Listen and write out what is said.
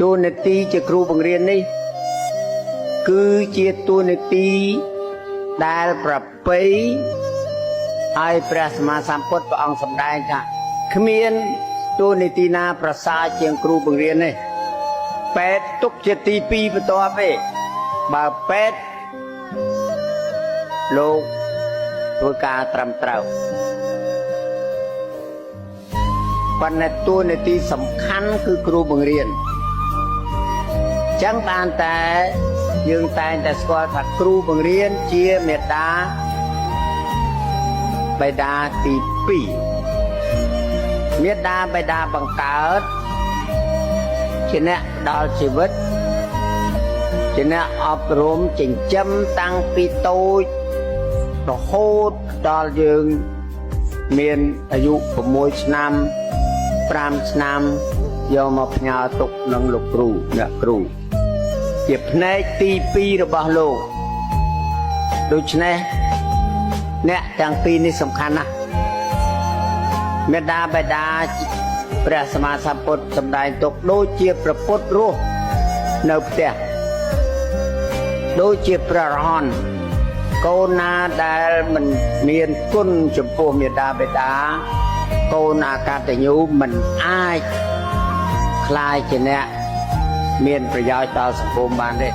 តួនាទីជាគ្រូបង្រៀននេះ គឺជាតួនាទីដែលប្រពៃហើយព្រះសម្មាសម្ពុទ្ធព្រះអង្គសម្ដែងថាគ្មានតួនាទីណាប្រសើរជាងគ្រូបង្រៀនទេពេទ្យទុកជាទី2បន្ទាប់ទេបើពេទ្យលោកធ្វើការត្រឹមត្រូវប៉ុន្តែតួនាទីសំខាន់គឺគ្រូបង្រៀនចឹងបានតែយើងតែងតែស្គាល់ថាគ្រូបង្រៀនជាមេដាបិតាទី2មេដាបិតាបង្កើតជាអ្នកផ្ដល់ជីវិតជាអ្នកអប់រំចិញ្ចឹមតាំងពីតូចរហូតដល់យើងមានអាយុ6ឆ្នាំ5ឆ្នាំយកមកផ្ញើទុកនឹងលោកគ្រូអ្នកគ្រូ ជាផ្នែកទី2របស់លោកដូច្នេះអ្នកទាំងពីរនេះសំខាន់ណាស់មេដាបេដាព្រះសម្មាសម្ពុទ្ធសម្ដែងទុកដូចជាប្រពុតរស់នៅផ្ទះដូចជាព្រះរហន្តកូនណាដែលមិនមានគុណចំពោះមេដាបេដាកូនអកតញ្ញូមិនអាចក្លាយជាអ្នកមានប្រយោជន៍ដល់សង្គមបានទេ។